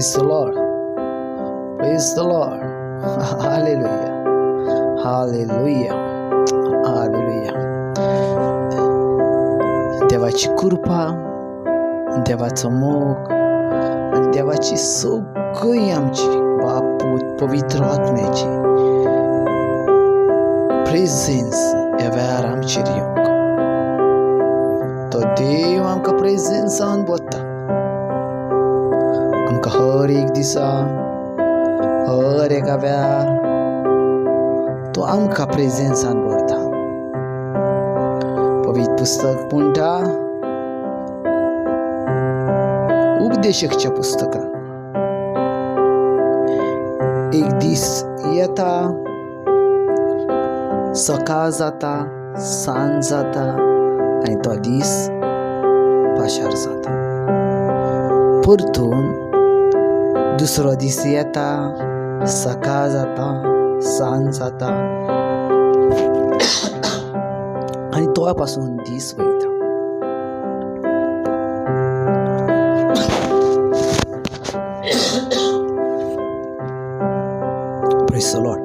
Praise the Lord, praise the Lord. Hallelujah, hallelujah, hallelujah. देवाची कृपा, देवाचो मोग आनी देवाची सगळी आमची बाप, पूत, पवित्र आत्म्याची प्रेझेन्स ह्या वेळार आमचेर येवंक. तो देव आमकां प्रेझेन्सान वता. आमकां हर एक दिसा, हर एका वेळार तो आमकां प्रेझेन्सान व्हरता. पवित्र पुस्तक म्हणटा, उपदेशकच्या पुस्तकान, एक दीस येता, सकाळ जाता, सांज जाता आनी तो दीस पाशार जाता. परतून दुसरो दीस येता, सकाळ जाता, सांज जाता आनी तो पासून दीस वयता. Praise the Lord.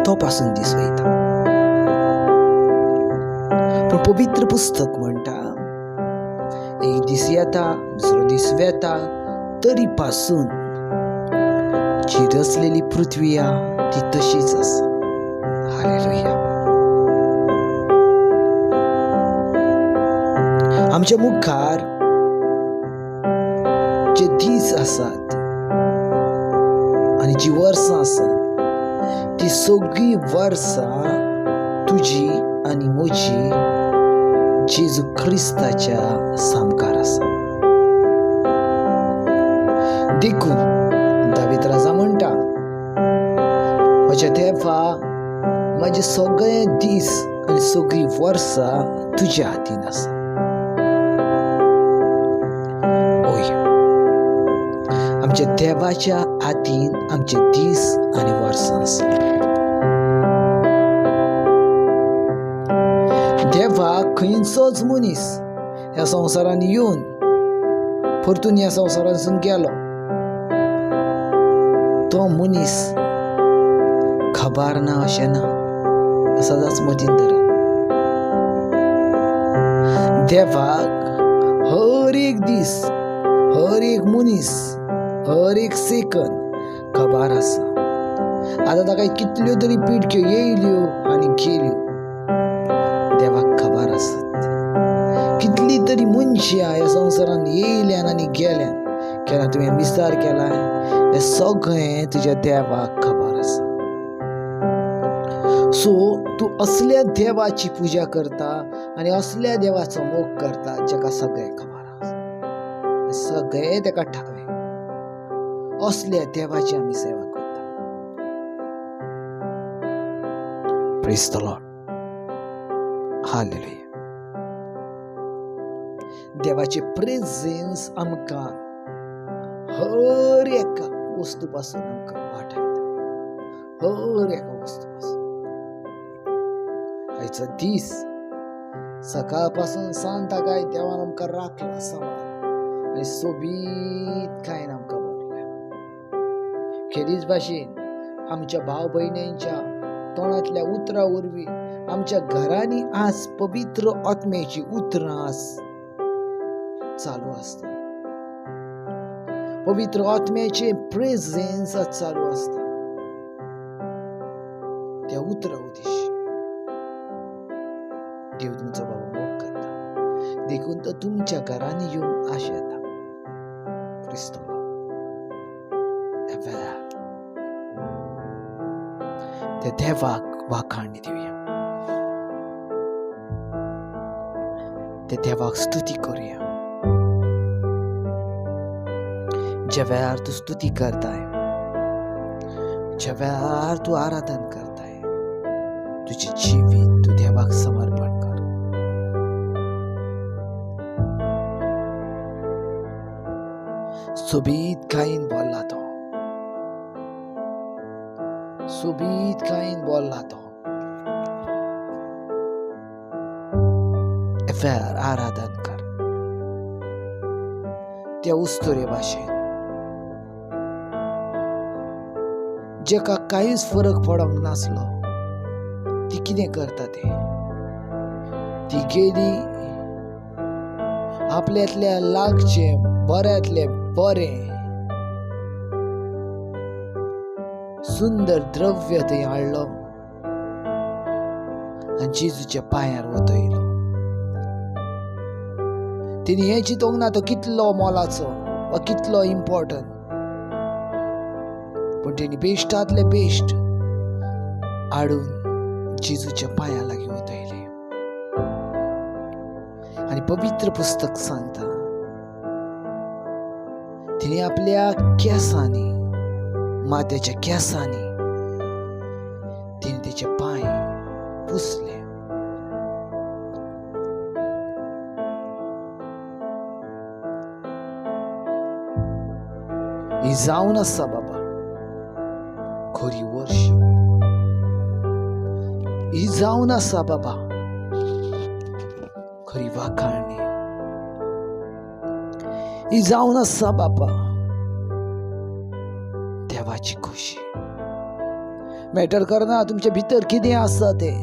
तो पासून दीस वयता. पूण पवित्र पुस्तक म्हणटा, एक दीस येता, दुसरो दीस वेता, तरी पासून जी रचलेली पृथ्वी आहा ती तशीच आसा. हालेलुया. आमच्या मुखार जे दीस आसात आनी जी वर्सां आसात ती सगळीं वर्सां तुजी आनी म्हजी जेजू क्रिस्ताच्या सामकार आसा. देखून दावीद राजा म्हणटा, म्हज्या देवा, म्हजे सगळे दीस आनी सगळीं वर्सां तुज्या हातीन आसा. ओय, आमच्या देवाच्या हातीन आमचे दीस आनी वर्सां आसा. देवा खंयचोच मनीस ह्या संवसारान येवन परतून ह्या संवसारांतसून गेलो, तो मनीस खबर ना अशें ना, सदांच मतीन धरात. देवाक हर एक दीस, हर एक मनीस, हर एक सेकंद खबर आसा. आतां ताका कितल्यो तरी पिडक्यो येयल्यो आनी गेल्यो, देवाक खबर आसत. कितली तरी मनशां ह्या संवसारान येयल्यान आनी गेल्यान, केन्ना तुवें विचार केला, हें सगळें तुज्या देवाक खबर आसा. सो तूं असल्या देवाची पुजा करता आनी असल्या देवाचो मोग करता जाका सगळें खबर आसा, सगळें ताका ठावे. असल्या देवाची आमी सेवा करता. Praise the Lord. Hallelujah. देवाचे प्रेझेन्स आमकां हर एका वस्तू पासून आमकां वाटायता, हर एका वस्तू पासून. आयचो दीस सकाळ पासून सांता काय देवान आमकां राखला सांबाळ आनी सोबीत कांय आमकां भरल्या. खेरीज भाशेन आमच्या भाव भयणींच्या तोंडांतल्या उतरां वरवीं आमच्या घरांनी आज पवित्र आत्म्याची उतरां आज चालू आसता. पवित्र आत्म्याचे प्रेझेन्स आज चालू आसता. त्या उतरां उद्देश देव तुमचो बाबा मोग करता, देखून तो तुमच्या घरांनी येवन आश येता. क्रिस्तो त्या देवाक वाखाणी दिवया, त्या देवाक स्तुती करूया. ज्या वेळार तूं स्तुती करताय, ज्या वेळार तूं आराधन करताय, तुजें जिवीत तूं देवाक समर्पण कर. सोबीत कायीन बोल्ला तो, सोबीत कायीन बोल्ला तो. वेळार आराधन कर. त्या उस्तुरे भाशेन जेका कांयच फरक पडोंक नासलो, ती कितें करता ते, ती गेली आपल्यांतल्या लागचें बऱ्यांतलें बरें सुंदर द्रव्य थंय हाडलो आनी जेजूच्या पांयार वतयलो. तिणें हें चिंतूंक ना तो कितलो मोलाचो वा कितलो इम्पॉर्टंट, पूण तेणी बेश्टांतले बेश्ट हाडून जेजूच्या पांया लागीं वतयले. आनी पवित्र पुस्तक सांगता तिणें आपल्या केंसांनी, माथ्याच्या केंसांनी तिणें तेचे पांय पुसले. ही जावन आसा बाबा खरी वर्शीप, ही जावन आसा बाबा खरी वाखाणणी, ही जावन आसा बाबा देवाची खुशी. मॅटर करना तुमच्या भितर कितें आसा तें,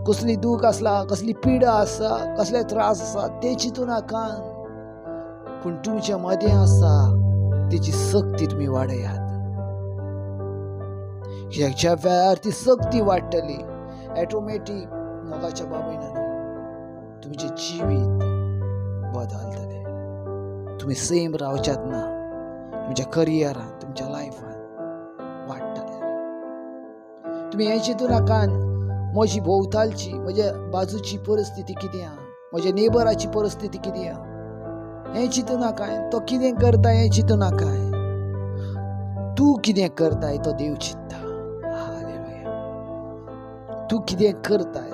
कसली दूख आसला, कसली पिडा आसा, कसले त्रास आसा ते चिंतू नाका, पूण तुमच्या मदें आसा तेची सक्ती तुमी वाडयात. कित्याक ज्या वेळार ती सक्ती वाडटली ऑटोमॅटीक मोगाच्या बाबयनान तुमचें जिवीत बदलतलें. तुमी सेम रावच्यात ना, तुमच्या करियरान, तुमच्या लायफान वाडटलें. तुमी हें चिंतू नाकात म्हजी भोंवतालची, म्हज्या बाजूची परिस्थिती कितें आहा, म्हज्या नेबराची परिस्थिती कितें आहा हें चिंतू नाकाय, तो कितें करता हें चिंतू नाकाय, तूं कितें करताय तो देव चिंतता. हालेलुया. तूं कितें करताय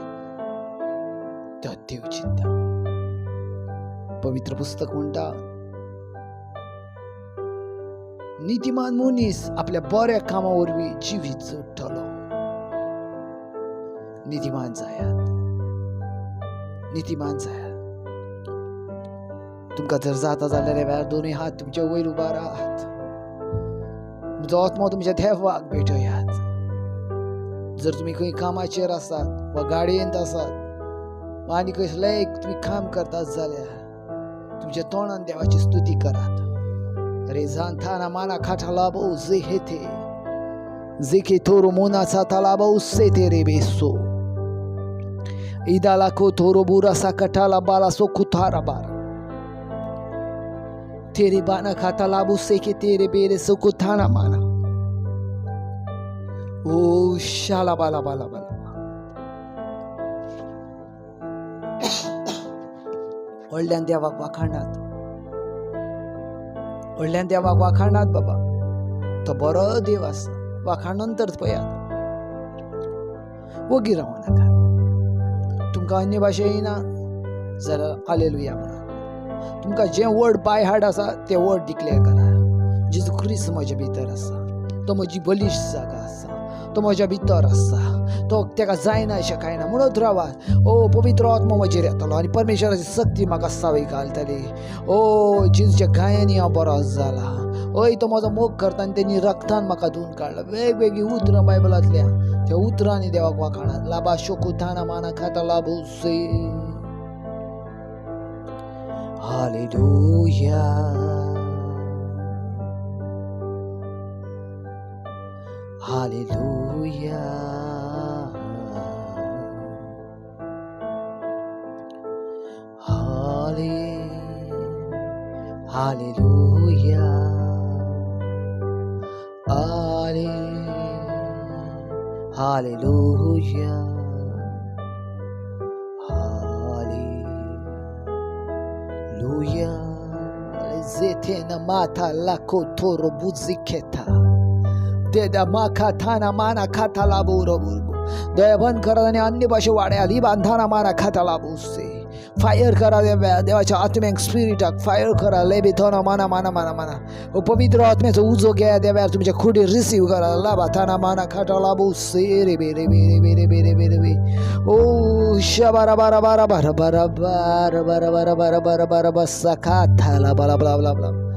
तो देव चिंतता. पवित्र पुस्तक म्हणटा नितीमान मनीस आपल्या बऱ्या कामा वरवीं जिवीत जोडटलो. नितीमान जायात, नितीमान जायात. तुमकां जर जाता जाल्यार वेळार दोनूय हात तुमच्या वयर उबारात, तुमचो आत्मो तुमच्या देवाक भेटयात. जर तुमी खंय कामाचेर आसात वा गाडयेंत आसात वा आनी कसलेंय तुमी काम करतात जाल्यार तुमच्या तोंडान देवाची स्तुती करात. रेजांथाना माना खाठालाबो जेहेथे जेके थोरो मोनाचा तालाबो सेते रे बेसो इदाला को थोरो बुरा सा कटाला बाला सो कुथारा बारा तेरे बाना खाता लाबू से के तेरे बेरे सो कुथाना माना ओ शाला बाला बाला बाला. व्हडल्यान देवाक वाखाणात, व्हडल्यान देवाक वाखाणात बाबा, तो बरो देव आसा. वाखाणून तर पळयात, वगी रावूं नाका. तुमकां अन्य भाशा येना जाल्यार हालेलुया म्हणा. तुमकां जें वर्ड बाय हार्ट आसा तें वर्ड डिक्लेअर करा. जेजू क्रिस्त म्हज्या भितर आसा, तो म्हजी बलिश्ट जागा आसा, तो म्हज्या भितर आसा, तो तेका जायना अशें कांय ना म्हणत रावात. ओ पवित्र आत्मो म्हजेर येतलो आनी परमेश्वराची सक्ती म्हाका सावय घालतली. ओ जेजूच्या गायांनी हांव बरो जाला. हय तो म्हजो मोग करता आनी तेणी रक्तान म्हाका धुवन काडला. वेगवेगळीं उतरां बायबलांतल्या, त्या उतरांनी देवाक वाखाणात. लाबा शोकुथाना माना खाता लाबू से. Hallelujah. Hallelujah. Hallelujah. Hallelujah. Hallelujah. Zetena mata lako toro buziketa देदा माखा थाना माना खाता लाबो रबुरबो. दया बंद करा आनी अन्य भाशे वाड्या ली बांधाना माना खाता लाबोसे. फायर करा देवाच्या आत्म्याक, स्पिरिटाक फायर करा. लेबी थोना माना माना माना माना. पवित्र आत्म्याचो उजो घ्या देव्यार, तुमच्या खुडीर रिसीव करा. लाबा थाना माना खाता लाबोसे रे बे रे बे रे बे रे बे रे बे रे बे. ओ शबारा बारा बारा बारा बारा बारा बारा बारा बारा बारा बारा बसा खाता ला बाला बाला बाला बाला.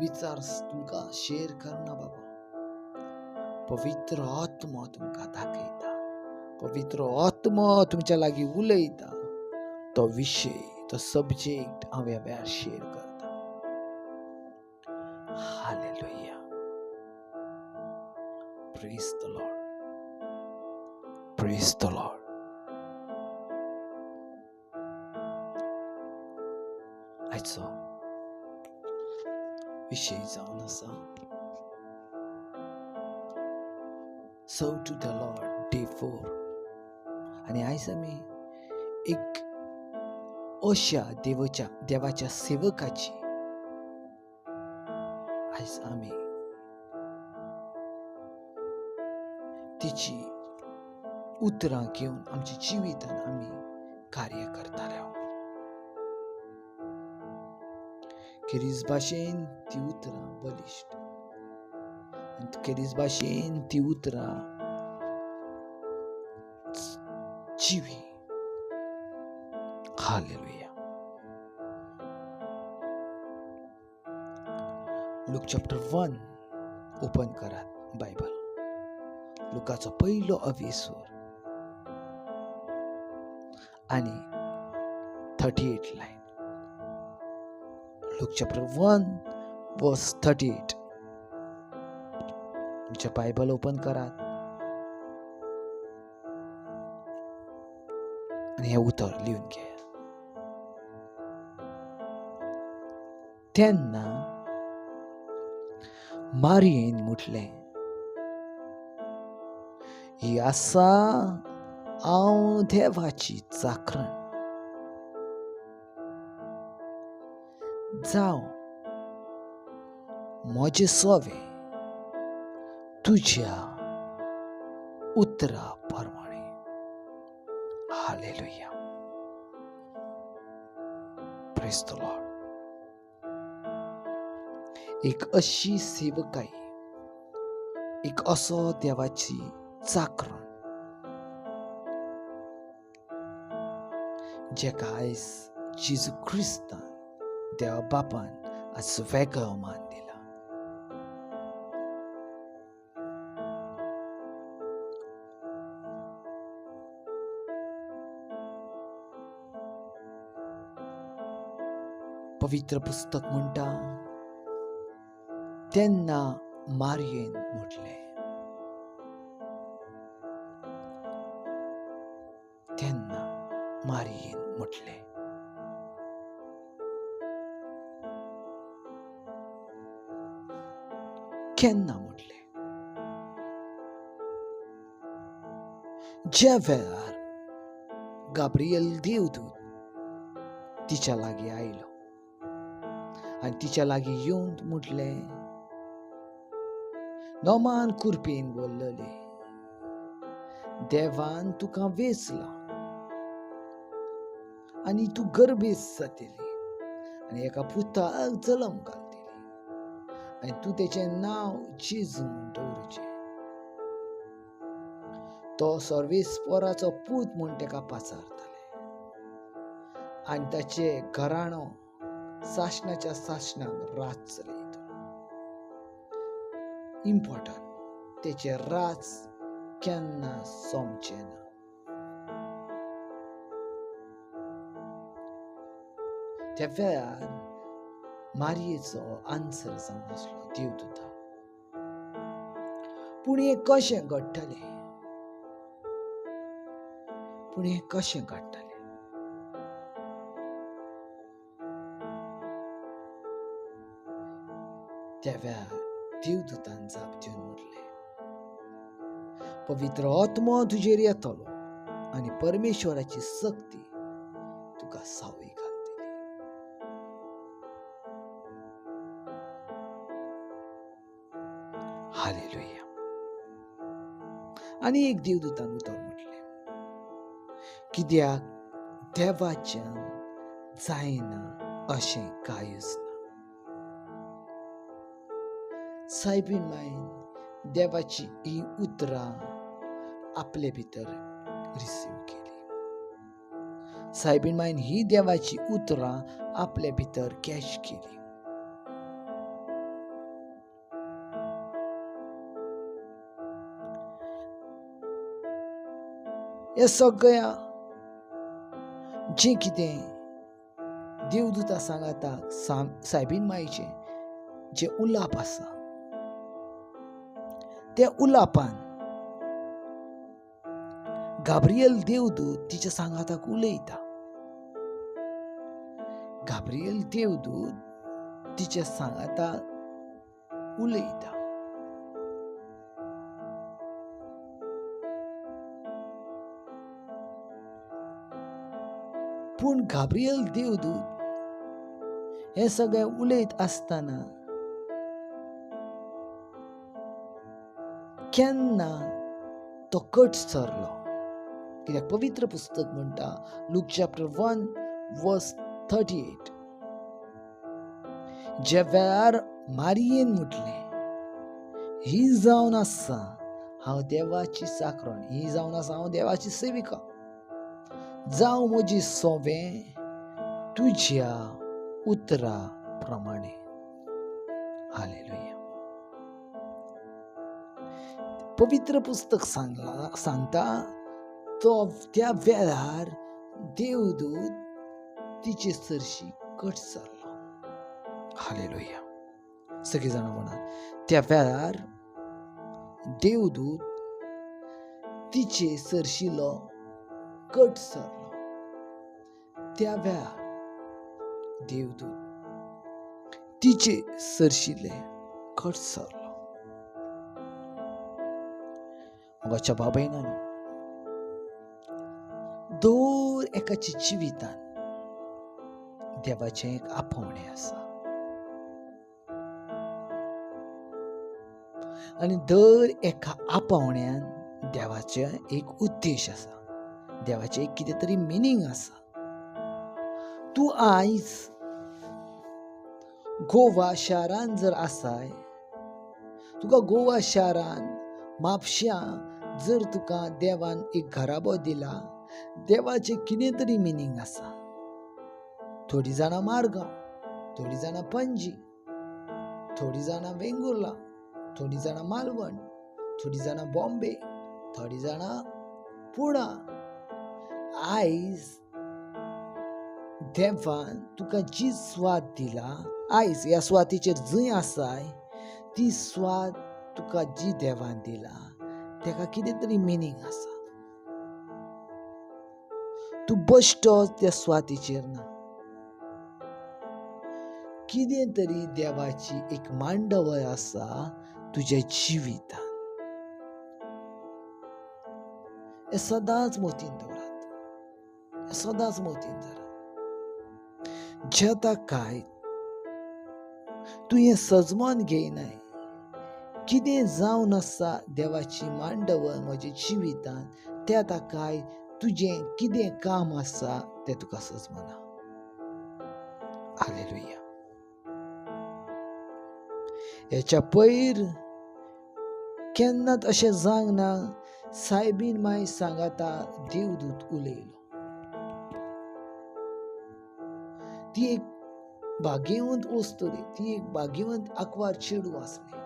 विचार तुमकां शेअर करना बाबा. पवित्र आत्मो तुमकां दाखयता, पवित्र आत्मो तुमच्या लागीं उलयता. तो विशय, तो सब्जेक्ट हांव ह्या वेळार शेअर करता. Hallelujah. Praise the Lord. Praise the Lord. आयचो विशय जावन आसा Serve to the Lord Day 4. आनी आयज आमी एक अशा देवाच्या सेवकाची आयज आमी तिची उतरां घेवन आमच्या जिवितान आमी कार्य करताले. खेरीज भाशेन ती उतरां बलिश्ट आनी खेरीज भाशेन ती उतरां जिवी. Hallelujah. Luke chapter 1 open करात बायबल. लुकाचो पयलो अवेसर आनी 38 line. Luke chapter 1 verse 38. तुमचें बायबल ओपन करात आनी हें उतर लिवन घेयात. तेन्ना मारियेन म्हटलें, ही आसा हांव देवाची चाकरण, जावं म्हजें सवें तुज्या उतरा प्रमाणे. Hallelujah. Praise the Lord. एक अशी सेवकाई, एक असो देवाची चाकरण जेका आयज जेजू क्रिस्तान देवा बापान आज वेगळो मान दिला. पवित्र पुस्तक म्हणटा, तेन्ना मारियेन म्हटलें. तेन्ना मारियेन म्हटलें. केन्ना म्हटलें? ज्या वेळार गाब्रियल देवदूत तिच्या लागीं आयलो आनी तिच्या लागीं येवन म्हटलें, नोमान कुरपेन बोल्लले, देवान तुका वेंचला आनी तूं गर्भेस्त जातली आनी एका पुताक जल्म घालतली आनी तूं तेचें नांव जेजू म्हूण दवरचें. तो सर्वेस्पराचो पूत म्हूण तेका पाचारताले आनी ताचे घराणो सासणाच्या सासणाक राज चलयतलो. इम्पॉर्टंट, तेचें राज केन्ना सोंपचें ना. त्या वेळार मारियेचो आन्सर जावन आसलो देवदूता, पूण हें कशें घडटलें? पूण हें कशें घडटलें? त्या वेळार देवदूतान जाप दिवन म्हटलें, पवित्र आत्मो तुजेर येतलो आनी परमेश्वराची शक्ती तुका सावळी घालतली. हालेलुया. आनी एक देवदूतान उतर म्हटलें, कित्याक देवाच्यान जायना अशें कांयच ना. सायबीन मायन देवाची ही उतरां आपले भितर रिसीव केली. सायबीन मायन ही देवाची उतरां आपले भितर कॅश केली. हे सगळ्या जें कितें देवदूता सांगाता सायबीन मायचें जें उलाप आसा त्या उलापान गाब्रियल देवदूत तिच्या सांगाताक उलयता. गाब्रियल देवदूत तिच्या सांगाताक उलयता. पूण गाब्रियल देवदूत हे सगळे उलयत आसतना केन्ना तो कट सरलो. कित्याक पवित्र पुस्तक म्हणटा लूक चॅप्टर 1 वर्स 38, ज्या वेळार मारियेन म्हटलें ही जावन आसा हांव देवाची चाकरण, ही जावन आसा हांव देवाची सेविका, जावं म्हजी सोवें तुज्या उतरा प्रमाणे. हालेलुया. पवित्र पुस्तक सांगता तो त्या वेळार देवदूत तिचे सरशी कट सरलो. हालेलुया. सगळीं जाणां म्हणा, त्या वेळार देवदूत तिचे सरशिलो कट सरलो. त्या वेळार देवदूत तिचे सरशिले कट सरलो. मोगाच्या बाबायनानो, दर एकाच्या जिवितान देवाचें एक आपोवणें आसा आनी दर एका आपोवण्यान देवाचें एक उद्देश आसा, देवाचें एक कितें तरी मिनींग आसा. तूं आयज गोवा शारान जर आसाय, तुका गोवा शारान म्हापश्यां जर तुका देवान एक घराबो दिला, देवाचें कितें तरी मिनींग आसा. थोडीं जाणां मारगांव, थोडीं जाणां पणजी, थोडीं जाणां वेंगुर्ला, थोडीं जाणां मालवण, थोडीं जाणां बॉम्बे, थोडीं जाणां पुणा. आयज देवान तुका जी स्वाद दिला, आयज ह्या स्वातीचेर जंय आसाय ती स्वाद तुका जी देवान दिला तेका कितें तरी मिनींग आसा. तूं बश्टो त्या स्वातीचेर ना, कितें तरी देवाची एक मांडवळ आसा तुज्या जिवितान. हें सदांच मतीन दवरात, हें सदांच मतीन दवरात. जेता काय तूं हें सजमान घेयनाय, कितें जावन आसा देवाची मांडवळ म्हज्या जिवितान, त्या ताकाय तुजें कितें काम आसा तें तुका सजमना. हालेलुया. हेच्या पयर केन्नाच अशें जावंक ना सायबीन माय सांगाता देवदूत उलयलो. ती एक भाग्यवंत अस्तुरी, ती एक भाग्यवंत आंकवार चेडूं आसलें.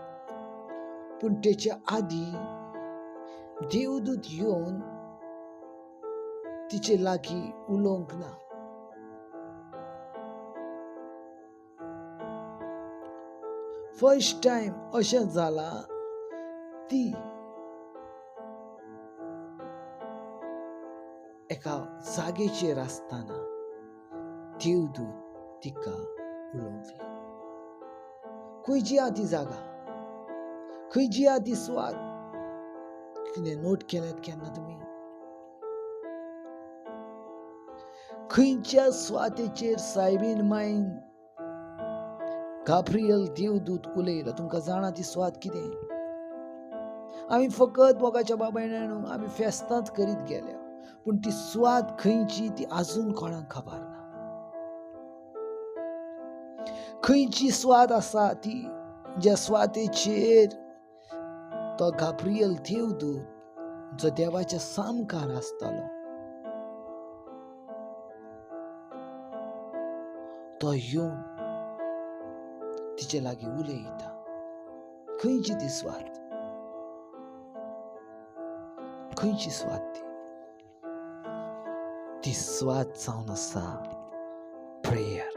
पूण तेच्या आदीं देवदूत येवन तिचे लागीं उलोवंक ना. फर्स्ट टायम अशें जालां ती एका जागेचेर आसतना देवदूत तिका उलोवंक लागलो. खंयची आहा ती जागा, खंयची आहा ती स्वाद, कितें नोट केल्यात केन्ना तुमी? खंयच्या स्वातेचेर सायबीन मायन गाब्रियल देवदूत उलयलो? तुमकां जाणा ती स्वाद कितें? आमी फकत मोगाच्या बाबायन आमी फेस्तांच करीत गेल्या, पूण ती स्वाद खंयची ती आजून कोणाक खबर ना. खंयची स्वाद आसा ती ज्या स्वातेचेर तो गाब्रियल देवदूत जो देवाच्या सामकार आसतालो तो येवन तिचे लागीं उलयता. खंयची ती स्वाद, खंयची स्वाद ती? ती स्वात जावन आसा प्रेयर.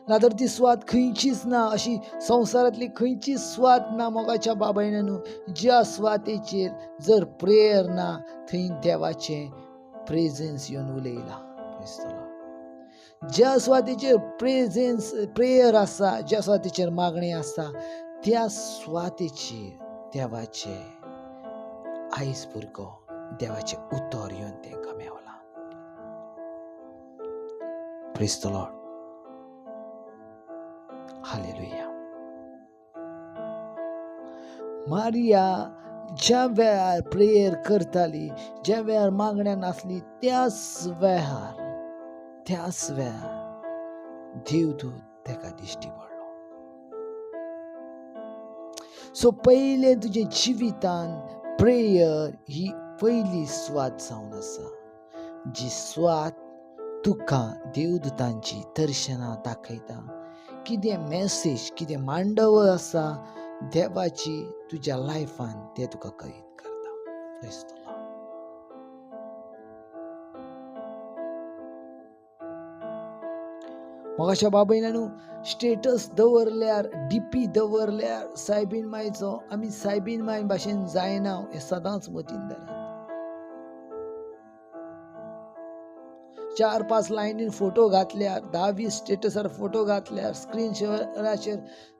ना तर ती स्वात खंयचीच ना, अशी संवसारांतली खंयचीच स्वात ना मोगाच्या बाबायना न्हू, ज्या स्वातेचेर जर प्रेयर ना थंय देवाचें प्रेजन्स येवन उलयला. ज्या स्वातेचेर प्रेजन्स प्रेयर आसा, ज्या स्वातेचेर मागणें आसा, त्या स्वातेचेर देवाचें आयज भुरगो देवाचें उतर येवन तांकां मेवलां. Praise the Lord. Hallelujah. Maria ज्या वेळार प्रेयर करताली, ज्या वेळार मागण्यान आसली, त्याच वेळार देवदूत ताका दिश्टी पडलो. सो पयलें तुजें जिवितान प्रेयर ही पयली स्वात जावन आसा, जी स्वात तुका देवदूतांची दर्शनां दाखयता. कितें मॅसेज, कितें मांडवळ आसा देवाची तुज्या लायफान तें तुका कळीत करता. Praise the Lord. मोगाच्या बाबयना न्हू, स्टेटस दवरल्यार, डीपी दवरल्यार सायबीन मायचो आमी सायबीन माय भाशेन जायना हें सदांच मतीन धरात. 4-5 लायनीन फोटो घातल्यार, 10-20 स्टेटसार फोटो घातल्यार, स्क्रीन शेअराचेर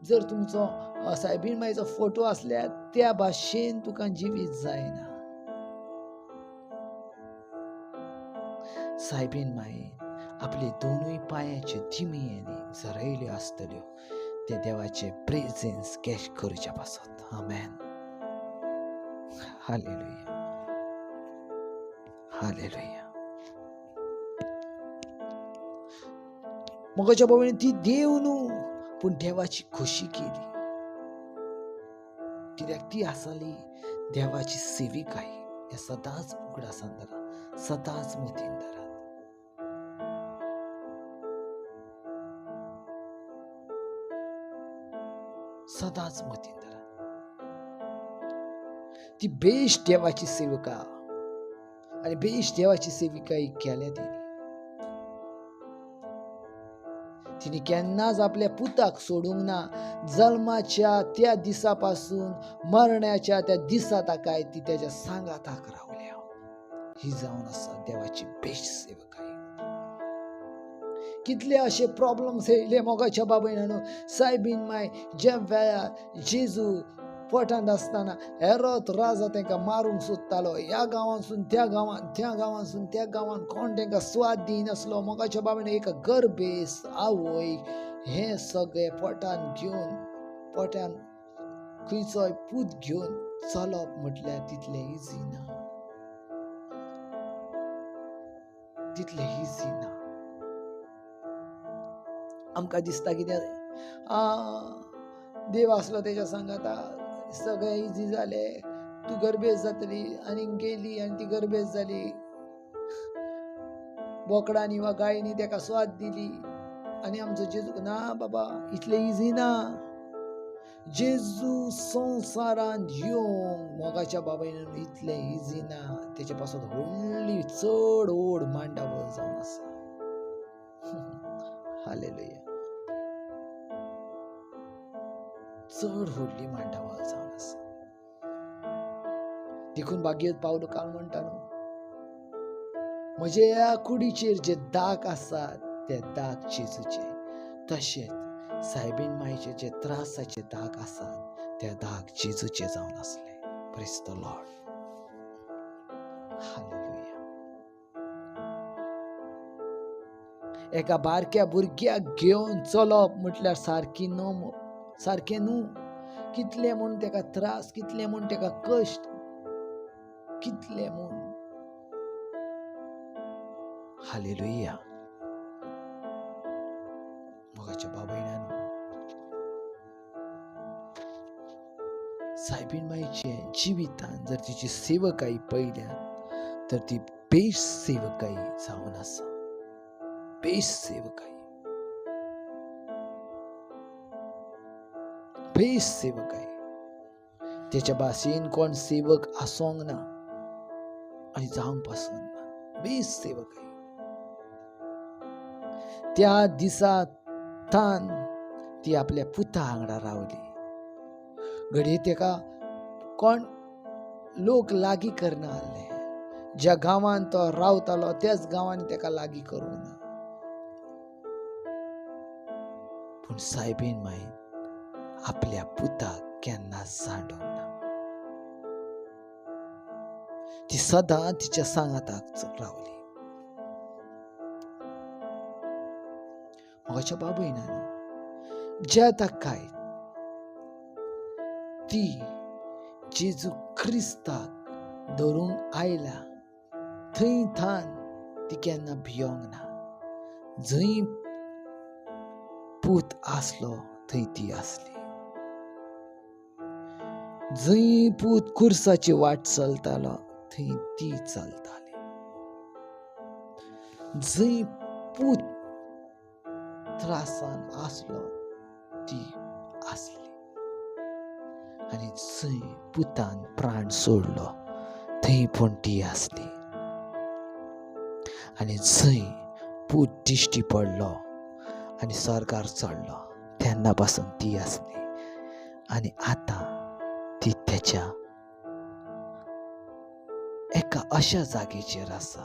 जर तुमचो सायबीन मायचो फोटो आसल्यार त्या भाशेन तुका जिवीत जायना. सायबीन मायेन आपले दोनूय पांयाच्यो दिमयांनी झरयल्यो आसतल्यो ते देवाचे प्रेझेन्स कॅश करूच्या पासत. आमेन. हालेलुया. हालेलुया. मोगाच्या बाबांनी ती देव न्हू, पूण देवाची खोशी केली, कित्याक ती आसली देवाची सेविकाय. हें सदांच उगडासान धरात, सदांच मतीन धरात. सदांच मतीन धरात. ती बेश देवाची सेविका आनी बेश देवाची सेविकाय केल्या तिणी. तिने केन्नाच आपल्या पुताक सोडूंक ना. जल्माच्या त्या दिसा पासून मरण्याच्या त्या दिसा ताका ती त्याच्या सांगाताक रावल्या. ही जावन आसा देवाची बेश सेवकाय. कितले अशे प्रॉब्लम्स येयले मोगाच्या बाबयन. सायबीन माय ज्या वेळार जेजू पोटांत आसतना हेरोद राजा तांकां मारूंक सोदतालो, ह्या गांवांसून त्या गांवांत, त्या गांवांसून त्या गांवांत, कोण तांकां स्वाद दिनासलो. मोगाच्या बाबान एका गर्भेस आवय हें सगळें पोटान घेवन, पोटान खंयचोय पूत घेवन चलप म्हटल्यार तितलें इजी ना, तितलें इजी ना. आमकां दिसता कितें, देव आसलो तेच्या सांगाता सगळें इजी जालें, तूं गर्भेस जातली आनी गेली आनी ती गर्भेस जाली, बोकडांनी वा गायनी ताका स्वाद दिली आनी आमचो जेजू ना बाबा, इतलें इजी ना. जेजू संवसारांत येवंक मोगाच्या बाबायन इतलें इजी ना, तेचे पासून व्हडली चड ओड मांडावळ जावन आसा. हालेलुया. चड व्हडली मांडावळ जावन आसा. देखून भाग्यत पावलो काल म्हणटा न्हू, म्हज्या कुडीचेर जे दाग आसात ते दाग जेजूचे, तशेंच सायबीन मायचे जे त्रासाचे दाग आसात ते दाग जेजूचे जावन आसले. Praise the Lord. हालेलुया. एका बारक्या भुरग्याक घेवन चलप म्हटल्यार सारकी न्हू, सारकें न्हू. कितले म्हूण ताका त्रास, कितले म्हूण ताका कश्ट, कितले म्हूण. हालेलुया. मोगाच्या बाबायणान सायबीन माईचे जिवितान जर तिची सेवकाई पळयल्या तर ती बेश सेवकाई जावन आसा, बेश सेवकाई, बेश सेवकाई. त्याच्या भाशेन कोण सेवक आसोंक ना आनी जावंक पासून ना. बेस सेवकाय. त्या दिसा थान ती आपल्या पुता वांगडा रावली. घडये ताका कोण लोक लागीं करना आसले. ज्या गांवांत तो रावतालो त्याच गांवांनी ताका लागीं करूंक ना. पूण सायबीण माईन आपल्या पुताक केन्ना सांडूंक ना. ती सदां तिच्या सांगाताक रावली. म्हज्या बाबयनान ज्या ताकाय ती जेजू क्रिस्ताक धरूंक आयला थंय थान ती केन्ना भियोंक ना. जंय पूत आसलो थंय ती आसली. जंय पूत खुर्साची वाट चलतालो थंय ती चलताली. जंय पूत त्रासान आसलो ती आसली. आनी जंय पुतान प्राण सोडलो थंय पूण ती आसली. आनी जंय पूत दिश्टी पडलो आनी स्वर्गार चडलो तेन्ना पासून ती आसली. आनी आतां ती तेच्या एका अशा जागेचेर आसा,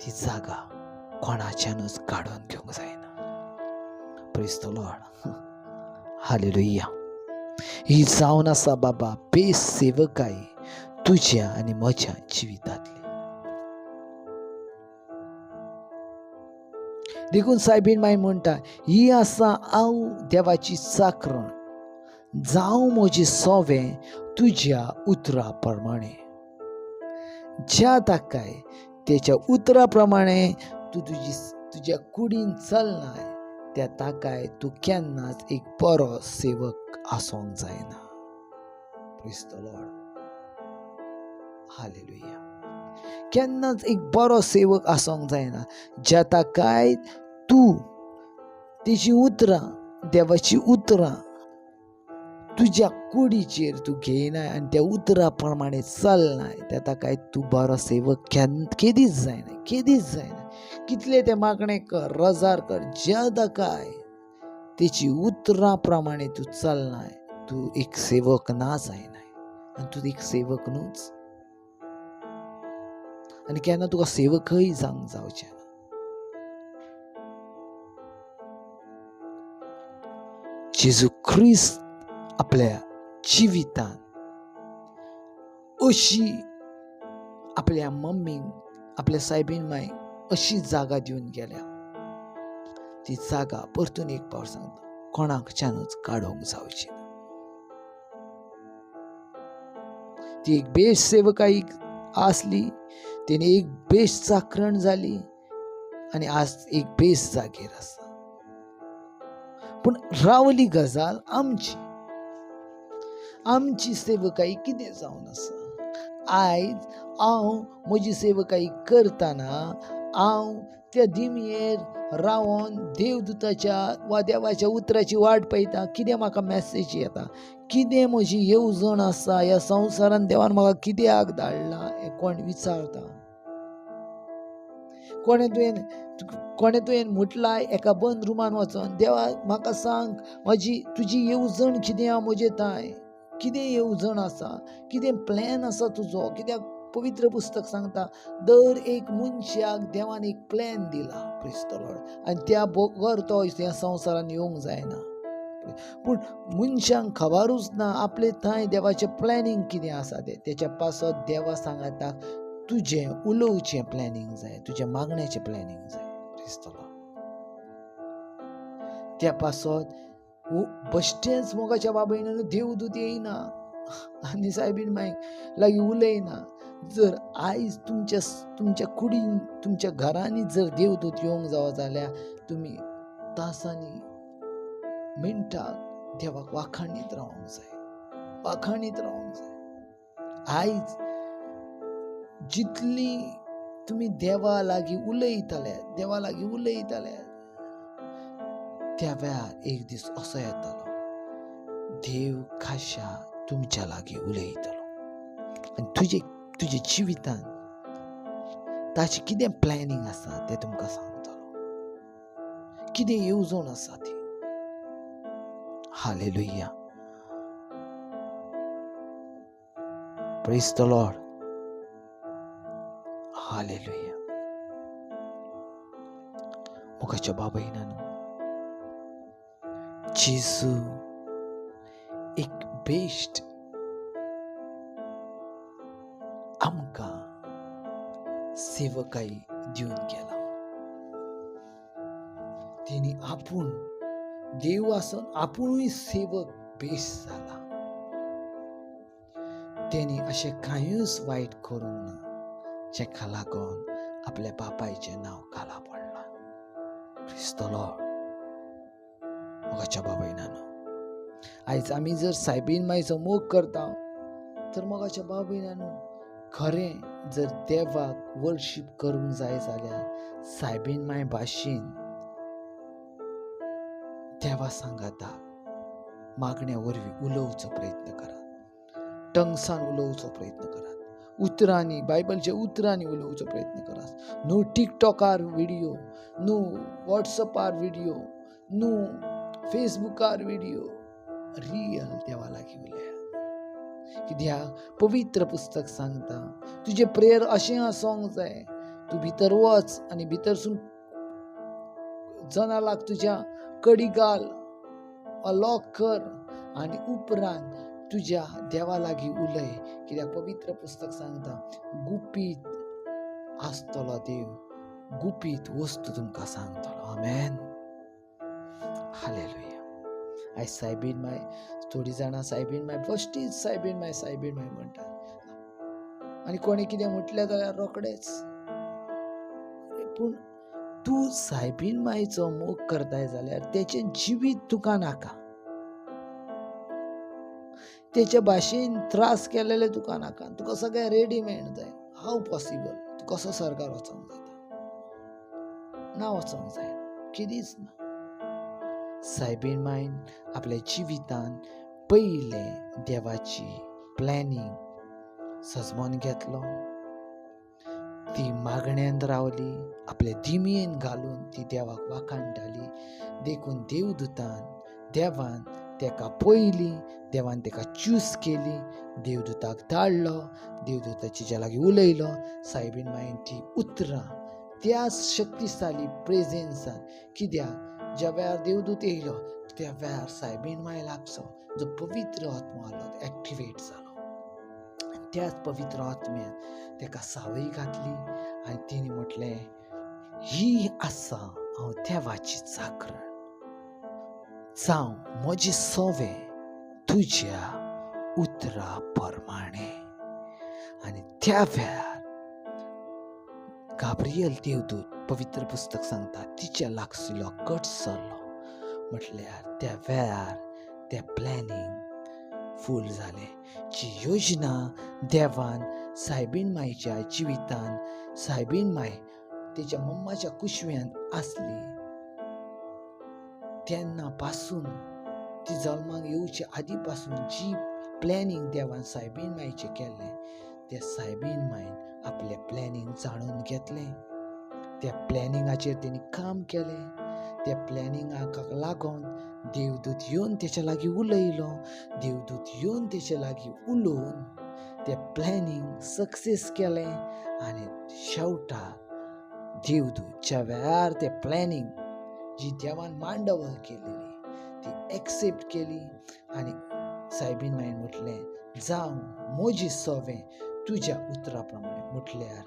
ती जागा कोणाच्यानूच काडून घेवंक जायना. Praise the Lord. Hallelujah. ही जावन आसा बाबा बेस सेवकाय तुज्या आनी म्हज्या जिवितांतली. देखून सायबीण माई म्हणटा, ही आसा हांव देवाची चाकरण, जावं म्हजें सोवें तुज्या उतरा प्रमाणे. ज्या ताकाय तेच्या उतरा प्रमाणे तूं तुज्या कुडीन चलनाय त्या ताकाय तूं केन्नाच एक बरो सेवक आसूंक जायना. Praise the Lord. Hallelujah. केन्नाच एक बरो सेवक आसूंक जायना ज्या ताकाय तूं तेजी उतरां, देवाची उतरां तुज्या कुडीचेर तूं घेयनाय आनी त्या उतरा प्रमाणे चलनाय त्या ताकाय तूं बरो सेवक केदीच जायना, केदीच जायना. कितले ते मागणें कर, रजार कर, ज्या ताकाय तेची उतरां प्रमाणे तूं चलनाय तूं एक सेवक ना जायनाय. आनी तूं एक सेवक न्हूच आनी केन्ना तुका सेवकय जावंक जावचें ना. जेजू क्रिस्त आपल्या जिवितान अशी आपल्या मम्मीक, आपल्या सायबीण माईक अशी जागा दिवन गेल्या. ती जागा परतून एक पावट सांगता, कोणाकच्यानूच काडूंक जावची ना. ती एक बेश सेवकाई आसली, तिणे एक बेश चाकरण जाली आनी आज एक बेस जागेर आसा. पूण रावली गजाल आमची, आमची सेवकाई कितें जावन आसा. आयज हांव म्हजी सेवकाई करतना हांव त्या दिमयेर रावन देवदूताच्या वा देवाच्या उतराची वाट पळयता, कितें म्हाका मॅसेज येता, कितें म्हजी येवजण आसा, ह्या संवसारान देवान म्हाका कित्याक धाडला हें कोण विचारता. कोणें तुवें म्हटलां एका बंद रुमान वचोन, देवा म्हाका सांग म्हजी तुजी येवजण कितें आहा, म्हजे थांय कितें येवजण आसा, कितें प्लॅन आसा तुजो. कित्याक पवित्र पुस्तक सांगता दर एक मनशाक देवान एक प्लॅन दिला. Praise the Lord. आनी त्या बगर तो ह्या संवसारान येवंक जायना. पूण मनशांक खबरूच ना आपले थंय देवाचें प्लॅनिंग कितें आसा तें. तेच्या पासत देवा सांगाताक तुजें उलोवचें प्लॅनिंग जाय, तुजें मागण्याचें प्लॅनिंग जाय. Praise the Lord. त्या पासत बश्टेंच मोगाच्या बाबयन देवदूत येयना आनी सायबीण माईक लागीं उलयना. जर आयज तुमच्या तुमच्या कुडीन, तुमच्या घरांनी जर देवदूत येवंक जावो जाल्यार तुमी तासांनी मिनटाक देवाक वाखाणीत रावंक जाय, वाखाणीत रावंक जाय. आयज जितली तुमी देवा लागीं उलयताले, देवा लागीं उलयताले, त्या वेळार एक दीस असो येतालो देव खाशा तुमच्या लागीं उलयतलो आनी तुजे तुजे जिवितान ताचें कितें प्लॅनिंग आसा तें तुमकां सांगतलो, कितें येवजण आसा ती. Hallelujah, praise the Lord, hallelujah. मोगाच्या बाबायनानो, जेजू एक बेस्ट आमकां सेवकाई दिवन गेला. तेणी आपूण देव आसून आपुणूय सेवक बेस्ट जाला. तेणी अशें कांयूच वायट करूंक ना जेका लागून आपल्या बापायचें नांव काला पडलां. क्रिस्त लॉर्ड. मोगाच्या बाबायनानो, आयज आमी जर सायबीन मायचो मोग करता तर मोगाच्या बाबायनानो, खरें जर देवाक वर्शीप करूंक जाय जाल्यार सायबीन माय भाशेन देवा सांगाता मागण्या वरवीं उलोवचो प्रयत्न करात, टंगसान उलोवचो प्रयत्न करात, उतरांनी, बायबलच्या उतरांनी उलोवचो प्रयत्न करात. न्हू टिकटॉकार व्हिडिओ, न्हू वॉट्सअपार व्हिडिओ, न्हू फेसबुकार व्हिडिओ, रियल देवा लागीं उलयात. कित्याक पवित्र पुस्तक सांगता तुजें प्रेयर अशें आसूंक जाय, तूं भितर वच आनी भितरसून जनालाक तुज्या कडी घाल वा लॉक कर आनी उपरांत तुज्या देवा लागीं उलय. कित्याक पवित्र पुस्तक सांगता गुपीत आसतलो देव, गुपीत वस्तू तुमकां सांगतलो. आमेन, हालेलुया. आयज सायबीन माय, थोडीं जाणां सायबीन माय फस्टीच सायबीन माय सायबीन माय म्हणटात आनी कोणें कितें म्हटलें जाल्यार रोखडेच. पूण तूं सायबीन मायचो मोग करताय जाल्यार तेचें जिवीत तुका नाका, तेच्या भाशेन त्रास केलेले तुका नाका, तुका सगळें रेडीमेड जाय. हाव पॉसिबल? तूं कसो सरकार वचोंक जाता? ना वचोंक जायना, केदीच ना. सायबीन मायन आपल्या जिवितान पयलें देवाची प्लॅनिंग सजमोन घेतलो, ती मागण्यांत रावली, आपले दिमयेन घालून ती देवाक वाखाणटाली. देखून देवदूतान देवान तेका पयली, देवान तेका चूज केली, देवदूताक धाडलो, देवदूताची ज्या लागीं उलयलो. सायबीन मायन ती उतरां त्या शक्तिशाली प्रेजेन्सान, कित्याक ज्या वेळार देवदूत येयलो त्या वेळार सायबीन माय लागचो जो पवित्र आत्मो आसलो तो एक्टिवेट जालो. त्याच पवित्र आत्म्यान तेका सावळी घातली आनी तिणें म्हटलें, ही आसा हांव देवाची चाकरण, जावं म्हजें सवें तुज्या उतरा प्रमाणे. आनी त्या वेळार गाब्रियल देवदूत, पवित्र पुस्तक सांगता, तिच्या लागशिल्लो कट सरलो. म्हटल्यार त्या वेळार तें प्लॅनिंग फूल जालें. जी योजना देवान सायबीन मायच्या जिवितान, सायबीन माय तिच्या मम्माच्या कुशव्यान आसली तेन्ना पासून, ती जल्माक येवचे आदी पासून जी प्लॅनिंग देवान सायबीन मायचें केल्लें त्या सायबीन मायन आपलें प्लॅनिंग जाणून घेतलें. त्या प्लॅनिंगाचेर तेणी काम केलें. त्या प्लॅनिंगाक लागून देवदूत येवन तेच्या लागीं उलयलो. देवदूत येवन तेच्या लागीं उलोवन तें प्लॅनिंग सक्सेस केलें आनी शेवटाक देवदूत ज्या वेळार तें प्लॅनिंग जी देवान मांडवळ केलेली ती एक्सेप्ट केली आनी सायबीन मायन म्हटलें, जावं म्हजी सवें तुज्या उतरा प्रमाणे. म्हटल्यार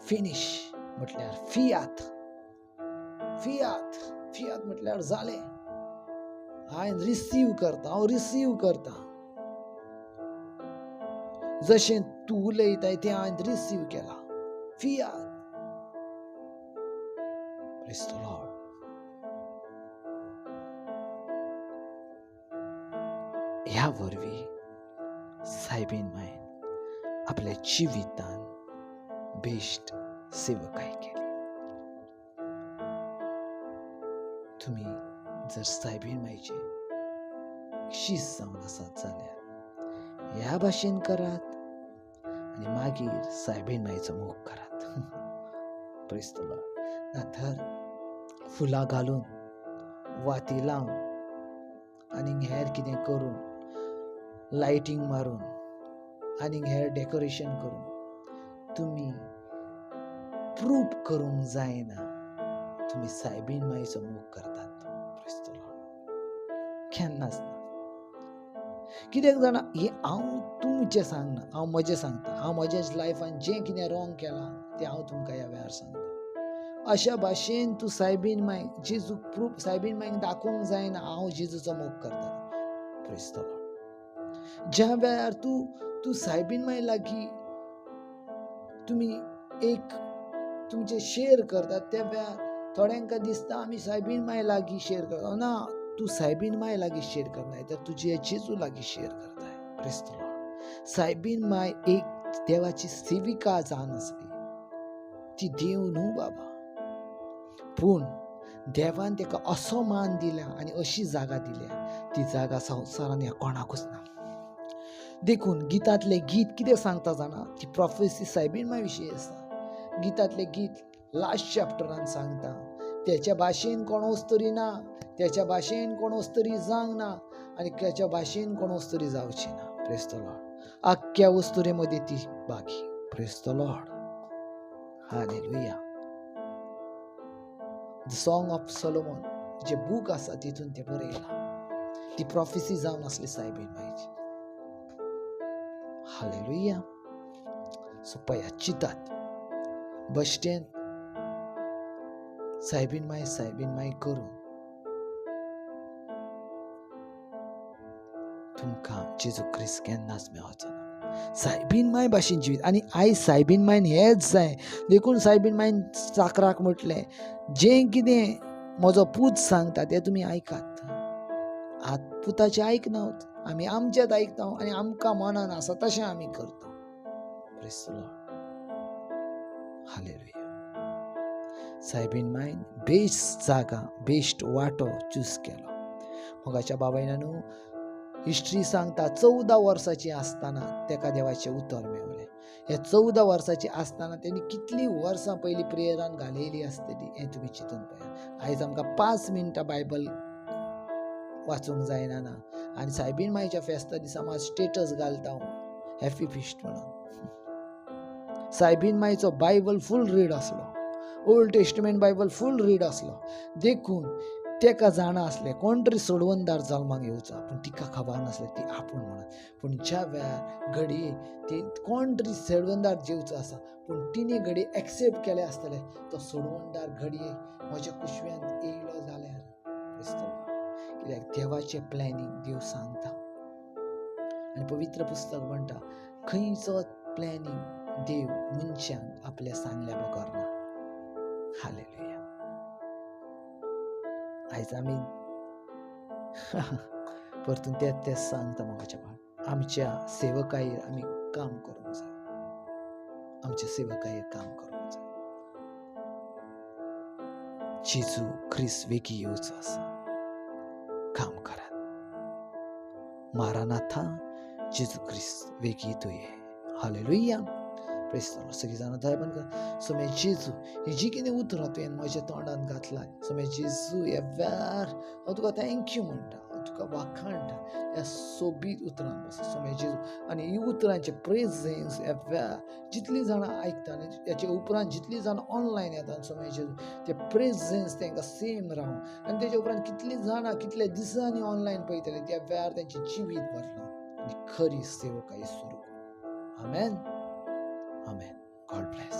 फिनीश, म्हटल्यार फियात, फियात, फियात म्हटल्यार जालें. हांवें रिसीव करता, हांव रिसीव करता, जशें तूं उलयताय तें हांवें रिसीव केलां. फियात. Praise the Lord. ह्या वरवीं सायबीन मायन आपल्या जिवितान बेस्ट सेवकाय केली. तुमी जर सायबीन मायचे शीस जावन आसात जाल्यार ह्या भाशेन करात आनी मागीर सायबीन मायचो मोग करात. Praise the Lord. ना तर फुलां घालून, वाती लावन आनी हेर कितें करून, लायटींग मारून आनी हेर डेकोरेशन करून तुमी प्रूफ करूंक जायना तुमी सायबीन मायचो मोग करतात. Praise the Lord. केन्नाच ना. कित्याक जाणा, हें हांव तुमचें सांगना, हांव म्हजें सांगता. हांव म्हज्याच लायफान जें कितें रॉंग केलां तें हांव तुमकां ह्या वेळार सांगता. अशा भाशेन तूं सायबीन मायक जेजू प्रूफ सायबीन मायक दाखोवंक जायना हांव जेजूचो मोग करता. Praise the Lord. ज्या वेळार तूं तूं सायबीन माय लागीं तुमी एक तुमचें शेर करतात त्या वेळार थोड्यांकां दिसता आमी सायबीन माय लागीं शेर करता. ना, तूं सायबीन माय लागीं शेर करनाय तर तुजे जेजू लागीं शेर करताय. Praise the Lord. सायबीन माय एक देवाची सेविका जावन आसली, ती देव न्हू बाबा, पूण देवान ताका असो मान दिला आनी अशी जागा दिल्या, ती जागा संवसारान ह्या कोणाकूच ना. देखून गितांतलें गीत कितें सांगता जाणा, ती प्रोफेसी सायबीन माय विशीं आसा. गितांतलें गीत लास्ट चॅप्टरान सांगता, त्याच्या भाशेन कोण वस्तरी ना, त्याच्या भाशेन कोण वस्तरी जावंक ना आनी त्याच्या भाशेन कोण वस्तरी जावची ना. Praise the Lord. आख्ख्या वस्तुरे मदीं ती बाकी. Praise the Lord. Hallelujah. The song of Solomon J book आसा तितून तें बरयलां. ती प्रोफेसी जावन आसली सायबीन मायची. हालेलुया. सो पया चितात बश्टेन सायबीन माय सायबीन माय करून तुमकां जेजू क्रिस्त केन्नाच मेळचो ना. सायबीन माय भाशेन जिवीत आनी आयज सायबीन मायन हेंच जाय. देखून सायबीन मायन चाकराक म्हटलें, जें कितें म्हजो पूत सांगता तें तुमी आयकात. आत पुताचें आयकनात, आमी आमचेंच आयकता आनी आमकां मनान आसा तशें आमी करता. Praise the Lord. Hallelujah. सायबीन मायन बेस्ट जागा, बेस्ट वांटो चूज केलो. मोगाच्या बाबायना न्हू, हिस्ट्री सांगता 14 वर्सांची आसतना ताका देवाचें उतर मेवलें. हे 14 वर्सांची आसतना तेणी कितलीं वर्सां पयलीं प्रेयरान घालयली आसतली हें तुमी चिंतून पळयात. आयज आमकां 5 मिनटां बायबल वाचूंक जायना ना आनी सायबीन मायच्या फेस्ता दिसा मात स्टेटस घालता हॅपी फिस्ट म्हणून. सायबीन मायचो बायबल फूल रीड आसलो, old testament Bible full read आसलो. देखून तेका जाणा आसलें कोण तरी सोडवणदार जल्माक येवचो, पूण तिका खबर नासलें ती आपूण म्हणून. पूण ज्या वेळार घडये ती कोण तरी सोडवणदार जेवचो आसा, पूण तिणें घडये एक्सेप्ट केलें आसतलें तो सोडवणदार घडये म्हज्या कुशव्यांत येयलो जाल्यार. कित्याक देवाचें प्लॅनिंग देव सांगता आनी पवित्र पुस्तक म्हणटा खंयचो प्लॅनिंग देव मनशांक आपल्या सांगल्या बगर ना. हालेलुया. आयज आमी परतून तेच तेच सांगता म्हाका बाळ, आमच्या सेवकायेर आमी काम करूंक जाय, आमच्या सेवकायेर काम करूंक जाय. जेजू क्रिस्त वेगीं येवचो आसा, काम करात. मारानाथा, जेजू क्रिस्त वेगीं तूं ये. हालेलुया. Praise the Lord. सगळीं जाणां दया बंद कर. सो मे जेजू ही जी कितें उतरां तुवें म्हज्या तोंडान घातलां, सो मे जेजू ह्या वेळार हांव तुका thank you म्हणटा, हांव तुका वाखाणटा ह्या सोबीत उतरां पासून. सो मे जेजू आनी ही उतरांचें प्रेजेंस ह्या वेळार जितलीं जाणां आयकता आनी ह्याचे उपरांत जितलीं जाणां ऑनलायन येता, सो मे जेजू ते प्रेजेंस तांकां सेम रावूं आनी तेच्या उपरांत कितलीं जाणां कितल्या दिसांनी ऑनलायन पळयतलीं त्या वेळार तेंचें जिवीत बदलां आनी खरी सेवकाय सुरू. आमेन. Amen. God bless.